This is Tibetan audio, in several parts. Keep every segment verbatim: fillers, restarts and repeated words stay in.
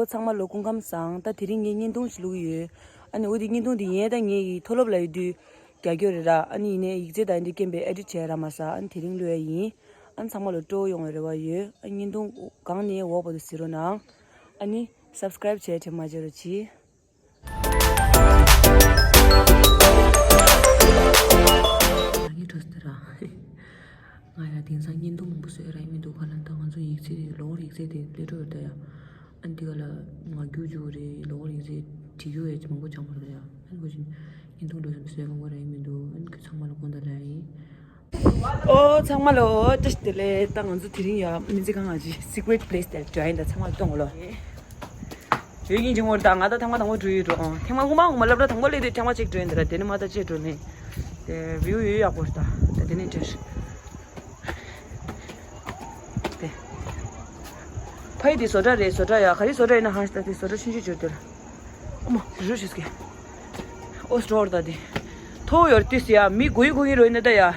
ཨོ་ཚང་མ་ལོ་སྐུ་ཁམས་བཟང་། ད་དེ་རིང་ངས་བརྙན་ཐུང་ཞིག་བླུག་གི་ཡོད། ཨ་ནི་འོ་དེ་བརྙན་ཐུང་དེ་ཡིན་ད་ངས་ཀྱི་མཐོ་སློབ་ལ་ཡོད་དུས་རྒྱག་རྒྱུ་རེད་ར། ཨ་ནི་ཡིན་ནའི་ཡིག་ཚད་དང་འདི་རྐྱེན་པས་ཨེ་ཌིཊ་བྱས་ར་མ་ས། ཨ་ནི་དེ་རིང་བླུག་ཡ་ཡིན། ཨ་ནི་ཚང་མ་ལོ་སྤྲོ་བོ་ཡོང་བའི་རེ་བ་ཡོད། ཨ་བརྙན་ཐུང་གང་ནས་འོག་བར་དུ་གཟིགས་རོགས་གནང་། ཨ་ནི་སབ་སི་ཀ་རེབ་བྱས་དྲན་མ་བརྗེད་རོགས་གྱིས། ང་ཡི་གྲོས་དེ་ར། ང་ཡ་དེང་སང་བརྙན་ཐུང་མང་པོ་བཟོས་ར་ཡིན་མི་འདུག་ག་ལ། ད་ང་ཚོ་ཡིག་ཚད་ལོ་ཡིག་ཚད་དེ་སླེབས་འགྲོ་ཡོད་ད་ཡ། ཨ་འདི་ག་ལ་ང་རྒྱུགས་རྒྱུགས་རེད། ལོ་ཡིག་ཚད་བྲིས་རྒྱུ་ཡ་ཅི་མང་པོ་ཆགས་པ་རེད་ཡ། ཨ་ནི་གོ་ཅིན་བརྙན་ཐུང་འགྲོ་བཟོས་མང་པོ་ར་ཡིན་མི་འདུག་ཨ་ནི་ཁྱོད་ཚང་མ་ལ་དགོངས་དག་ལ་ཡིན། ཨོ་ཚང་མ་ལ་བཀྲ་ཤིས་བདེ་ལེགས། ད་ང་ཚོ་དེ་རིང་ཡ་སྨན་རྩིས་ཁང་ང་ཅི་སི་ཀི་རེཊ་པི་ལེ་སི་དེར་འགྲོ་ཡིན། ད་ཚང་མ་ལ་གཏོང་གོ་ལོ། ཡོད་ཡིན་ཅིང་འོར་ད་ང་ད་ཐེངས་མ་དང་པོ་འགྲོ་ཡོད་འགྲོ། ཨོ་ཐེངས་མ་སྔོན་མ་སྔོན་མ་སློབ་གྲྭ་དང་པོ་སླེབས་དུས་ཐེངས་མ་གཅིག་འགྲོ་ཡིན། ད་ར་དེ་ནི་མ་ད་ཅི་འགྲོ་ནི། དེ་བིའུ་ཡོད་ཡག་པོ་རེད། ད་ད་དེ་ནི་འདྲ། དེ་ཕ་ཡི་དེ་བཟོ་གྲྭ་རེད། བཟོ་གྲྭ་ཡ་ག་རེ་བཟོ་གྲྭ་ཡིན་ན་ཧང་ད་དེ་བཟོ་གྲྭ་ཆུང་ཆུང་འབྱོར་དེ་ལ། ཨོ་མ་རུ་ཤུས་ཀྱི། ཨོ་སི་ཊོར་ད་དེ། ཐོ་ཡོར་ཏིས་ཡ་མི་གུ་ཡི་གུ་ཡི་རོ་ཡིན་ན་ད་ཡ།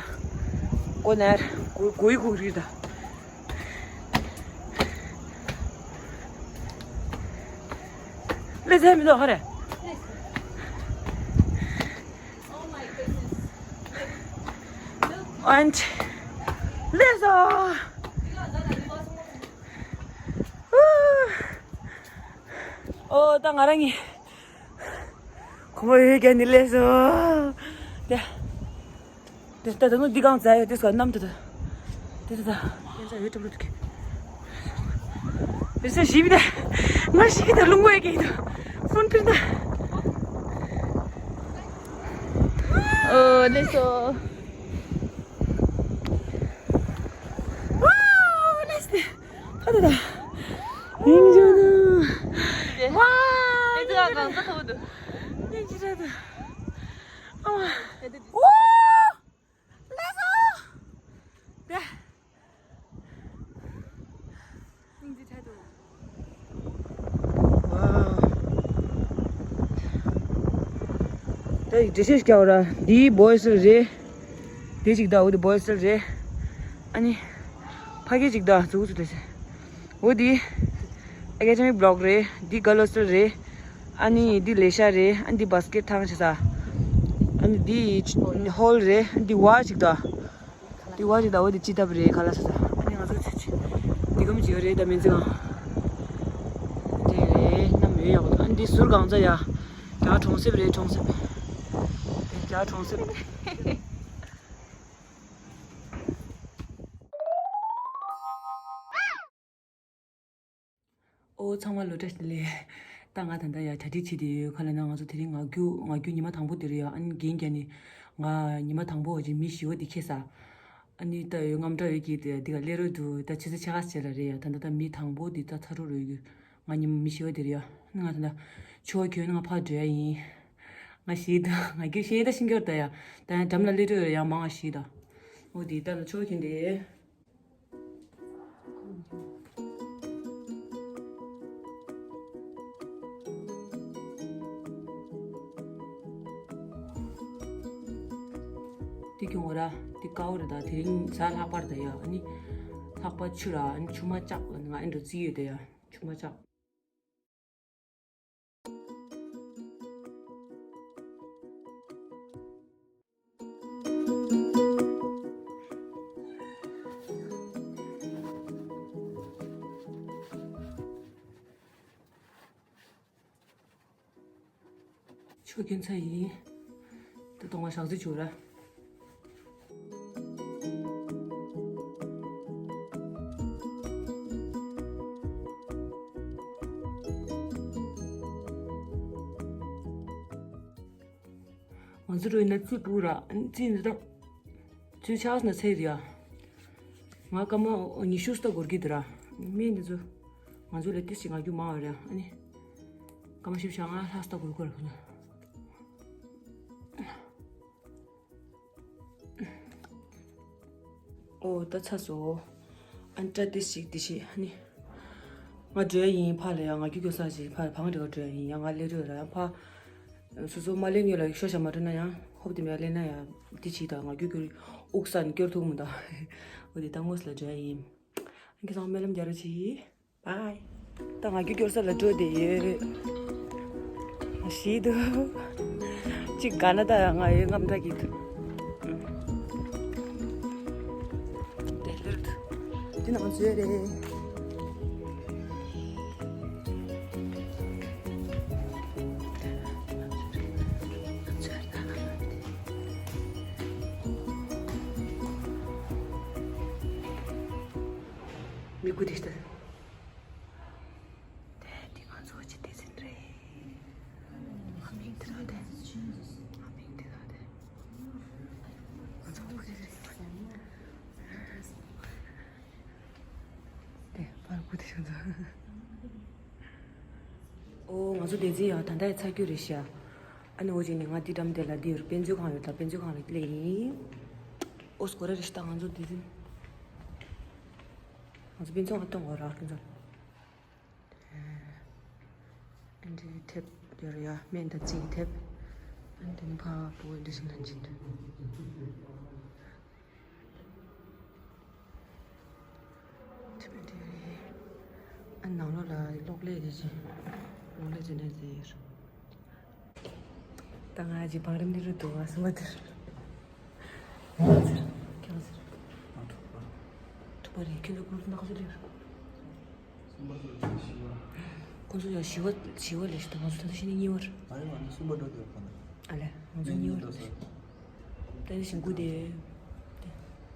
གོ་ནར་གུ་གུ་ཡི་གུ་རི་ད། ལེ་ཚན་མི་འདུག་ཧ་རེ། ཨན་ལེ་ཟོ། ཨོ་ད་ང་རང་གི་གོམ་པ་ཡོད་ཀྱང་ནི་ལེ་ཟོ། དེ། དེ་ལྟ་དུ་ནུ་འདི་གང་ཙ་ཡོད་དེ་སོ་ནམ་དུ་དུ། དེ་དུ་ད། ཡན་ཙ་ཡོད་ཏུ་ལུ་དུ་གི། དེ་སོ་ཞིབ་ད། ང་ཞིག་ད་ལུང་བའི་གི་དུ། ཕུན་ཕིར་ད། ཨོ་ལེ་སོ། ཨོ་ལེ་སོ། ཕ་ད་ད། ཡིན་ཇོ་དུ། ཝ། ཡིན་ཇོ་དུ། ཡིན་ཇོ་དུ། ཨོ། ཨོ། ལེ་སོ། དེ། སྙིང་རྗེ་ཆེ་འདུག་ཝའོ། ད་ཡིག་འབྲི་ཤེས་སྐྱོ་ར། འདི་བོ་ཡི་སི་ཊལ་རེད། འདི་གཅིག་ད་འོ་འདི་བོ་ཡི་སི་ཊལ་རེད། ཨ་ནི། ཕ་གི་གཅིག་ད་ཟུག་ཟུག་དེ་ཟེར། འོ་འདི། ཨེ་ཀེ་ཌེ་མིག་བྷི་ལོག་རེད། འདི་གརལ་ཧོ་སི་ཊལ་རེད། ཨ་ནི་འདི་ལས་ཤག་རེད། ཨ་ནི་འདི་བྷ་སི་ཀེཊ་ཐང་ཆེ་ས། ཨ་ནི་འདི་ཧོལ་རེད། འདི་ཝ་གཅིག་ད། འདི་བ་ཞིག་ད་འོ་འདི་ཅི་ཐབ་རེད་ག་ལ་ས་ས། ཨ་ནི་ང་ཚོ་ཚེ་ཆེ། འདི་གམ་ཅི་ཡོད་རེད་ད་མིན་ཚེ་གང་། འདྲེ་རེད་ནམ་ཡོད་ཡག་པོ་འདུག་ཨ་ནི་འདི་ཟུར་གང་ཚ་ཡ། རྒྱ་གྲོང་གསེབ་རེད་གྲོང་གསེབ། རྒྱ་གྲོང་གསེབ། ཨོ་ཚང་མ་ལོ་བཀྲ་ཤིས་བདེ་ལེགས། ད་ང་ད་ལྟ་ཡ་གྲ་སྒྲིག་བྱེད་དེ་ཡོད་ག་ལ་ན་ང་ཚོ་དེ་རིང་ངག་རྒྱུགས་ངག་རྒྱུགས་ཉི་མ་དང་པོ་དེ་རེད་ཡ། ཨ་ནི་རྒན་རྒྱ་ནི་ང་ཉི་མ་དང་པོ་བ་ཅིག་མི་ཞི་བ་དེ་ཁེ་ས། ཨ་ནི་ད་ཡོད་རྔམ་དྲག་ཡོད་ཀྱི་དེ་དེ་ག་སླེབས་རོགས་འདུག་ད་ཆུ་ཚོད་ཕྱེད་ཀ་ཙམ་ལ་རེད་ཡ། ད་ད་ད་མི་དང་པོ་དེ་ད་ཚ་རུག་རོགས་ཡོད། ང་ཉི་མ་མི་ཞི་བ་དེ་རེད་ཡ། ཨ་ནི་ང་ད་ད་ཆུ་བ་གྱོན་ང་ཕར་འགྲོ་ཡ་ཡིན། ང་ཞི་ད་ང་རྒྱུ་ཤེས་ད་ཤིང་སྐྱོར་ད་ཡ། ད་ཡང་འགྲམ་ལ་སླེབས་རོགས་ཡ་ཡ་མང་ང་ཞི་ད། འོ་དེ་ད་ལ་ཆུ་བ་གྱོན་དེ། དེ་གྱོང་བ་ར། དེ་དཀའ་བོ་རེད་ད། དེ་རིང་གཟའ་ལྷག་པར་ད་ཡ། ཨ་ནི་ལྷག་པར་ཆུ་ར། ཨ་ནི་ཆུ་མ་བཅག་ང་ཨེ་འགྲོ་རྩིས་ཡོད་ད་ཡ། ཆུ་མ་བཅག་ཆོས་རྒྱུན་ཚ་ཡིན། ད་གཏོང་བ་ཞག་རྩི་བྱུང་ར། ང་ཚོ་རོལ་ན་རྩིས་སྤུ་ར་རྩིས་འདི་དག་ཚུལ་ཆགས་ན་ཚེ་རེད་ཡ། ང་སྐར་མ་ཉི་ཤུ་སྟ་འགོར་གྱི་འདུག་ར། སྨན་འདི་ཚོ་ང་ཚོ་ལ་ཏིས་ཅིག་ང་རྒྱུ་མང་བ་རེད་ཨ་ནི། སྐར་མ་བཞི་བཅུ་ཞེ་ལྔ་ལྷག་སྟ་འགོར་གྱི་རེད། ཨོ་ད་ཚ་སོ། ཨན་ཏྲ་ཏིས་ཅིག་འདི་ཤི་ཨ་ནི། ང་འགྲོ་ཡ་ཡིན་ཕ་ལ་ཡ། ང་རྒྱུ་སྐྱོ་ས་ཅིག་ཕ་བང་འགྲོ་འགྲོ་ཡ་ཡིན་ཡ། ང་སླེབས་རོགས་ར་ཡ་ཕ། སོ་སོ་མ་ལེ་ངོས་ལ་ཤོ་ཤ་མ་སྤྲོད་ན་ཡང་ཧོབ་དེ་མེད་ལེ་ན་ཡ། དེ་ཕྱིས་དང་ང་རྒྱུ་སྐྱོ་དབུགས་ས་ནས་སྐྱོར་ཐུབ་མི་འདུག་འོ་དེ་ད་དངོས་སུ་ལ་འགྲོ་ཡ་ཡིན། ཁྱེད་ཚང་སྨོན་ལམ་རྒྱག་རོགས་གྱིས། Bye། ད་ང་རྒྱུ་སྐྱོར་ས་ལ་འགྲོ་བསྡད་ཡོད། ཞིག་འདུག་གཅིག་ག་ན་ད་ང་ཡོད་རྔམ་དྲག་གི་འདུག་དེ་ལེར་འདུག་འདི་ནང་ཚོད་རེད། མི་དགུ་དེ་ལྟ། དེ་འདི་ང་ཚོ་ཅི་སྡེ་ཚན་རེད། ཨ་མིང་དེ་དང་དེ། ཨ་མིང་དེ་དང་དེ། ང་ཚོ་དེ་རེད། དེ་ཕར་བུ་དེ་ཤོད་དང་། ཨོ་ང་ཚོ་སྡེ་ཚན་ཡང་ད་ལྟ་ཡི་ཚར་རྒྱུ་རེད་ཤག་ཨ་ནི་འོ་ཅིག་ནི་ང་འདི་འགྲམ་དེ་ལ་འདི་ཡོད་དཔེ་མཛོད་ཁང་ཡོད་ད་དཔེ་མཛོད་ཁང་ལ་སླེབས་ཡིན། ཨོ་སྐོར་ར་རེད་ཤག་ད་ང་ཚོ་སྡེ་ཚན། ང་ཚོ་དཔེ་མཛོད་ཁང་གཏོང་དགོས་ར་དཔེ་མཛོད། ཨ་འདྲའི་དེབ་ཡོད་རེད་ཡ། སྨན་དང་རྩིས་ཀྱི་དེབ། ཨ་འདི་ནི་ཕ་བུ་འདི་ཞིག་ལ་འཇིགས་འདུག་དེབ་འདི་ཡོད་རེད། ཨ་ནང་ལོགས་ལ་གློག་ཀླད་དེ་ཅི། གློག་ཀླད་ཅི་འདྲ་ཟེར་ཡོད་རེད། ད་ང་ཅི་བང་རིམ་ནི་རུ་འདུག་ང་སེམས་པ་འདིར། ཁྱོད་ཟེར། ཁྱོད་ཟེར། ཐུག་པ་རེད། ཁྱོད་ལ་ཀུར་ནག་ཟེར་ཡོད། ཁོང་ཚོ་ཡང་བཞི་བ་བཞི་བ་ལས་ཤི་ད་ང་ཚོ་ད་ལྟ་ཤི་ནི་གཉིས་བར། ཨ་ལས་ང་ཚོ་སྔོན་འགྲོ་དེ་ཡོད་ཁོ་ན། ཨ་ལས་ང་ཚོ་གཉིས་བར་ད་ལྟ་ཤི་འགུ་དེ།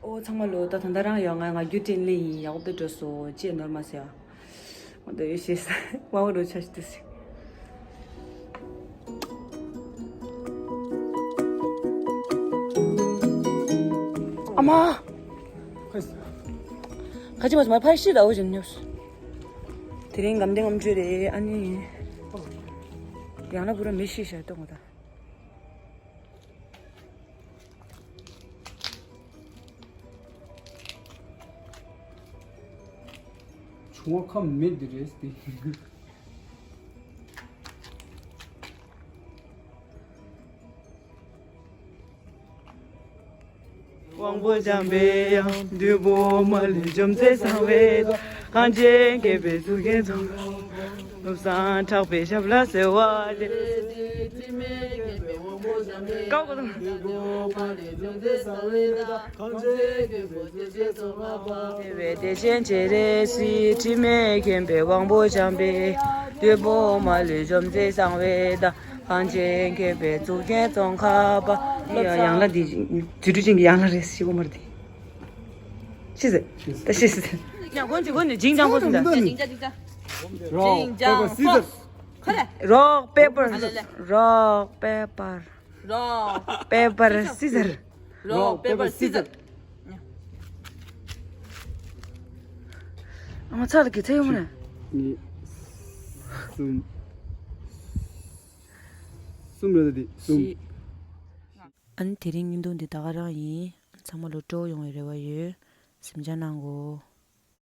ཨོ་ཚང་མ་ལོ་ད་ད་ལྟ་རང་ཡང་ང་ང་རྒྱུ་དྲན་ལེ་ཡིན་ཡག་པོ་དཔེ་འགྲོ་སོ་ཅེས་ནོར་མ་ཟེར་ཨ། ང་ད་ཡོད་ཤེས་ས་མ་བ་རུ་ཆ་ཤི་ཏི་སི། ཨ་མ། ཁ་ཅི་མ་མ་ཕར་ཤི་ད་འོ་ཅན་ཉོབ། དེ་རིང་ངམ་བདེ་ངམ་བཅོས་རེད་ཨ་ནི། ཡང་ན་བུ་ར་མི་ཤི་ཤ་ཏོ་ང་ད། ཆུང་བ་ཁམས་མེད་འདི་རེད་དེ། དབང་པོ་འཇམ་པའི་དབྱངས། བདུད་པོ་མ་ལུས་འཇོམས་མཛད་གསང་བའི་བདག་གངས་ཅན་མཁྱེན་པའི་གཙུག་རྒྱན་ཚོགས། ལྷུམས་སངས་གྲགས་པའི་ཞབས་ལ་གསོལ་བ་འདེབས། ཀའོ་ཀོ་དང་། བདེ་བའི་བདེ་ཆེན་སྤྱན་རས་གཟིགས། དྲི་མེད་མཁྱེན་པའི་དབང་པོ་འཇམ་པའི། བདུད་པོ་མ་ལུས་འཇོམས་མཛད་གསང་བའི་བདག་གངས་ཅན་མཁྱེན་པའི་གཙུག་རྒྱན་ཙོང་ཁ་པ། ཡང་ལ་འདི་དུས་དྲུག་ཅན་གྱི་ཡང་ལ་རེད་ཤི་བོ་མར་འདི། ཤི་ཟེར། ད་ཤི་ཟེར། ཡང་གོན་ཅི་གོན་ནི་ཇིང་ཅང་གོ་སུན་ད། རོག་པེ་པར་སི་ཟར། རོག་པེ་པར། རོག་པེ་པར། རོག་པེ་པར་སི་ཟར། རོག་པེ་པར་སི་ཟར། ཨ་མ་ཚ་ལ་གི་ཚེ་ཡོང་ནས། གཉིས། གསུམ། གསུམ་རེད་དེ་གསུམ། བཞི། ཨ་ནི་དེ་རིང་བརྙན་ཐུང་འདི་ད་ག་རང་ཡིན། ཚང་མ་ལོ་སྤྲོ་བོ་ཡོང་བའི་རེ་བ་ཡོད། གཟིམ་འཇག་གནང་གོ།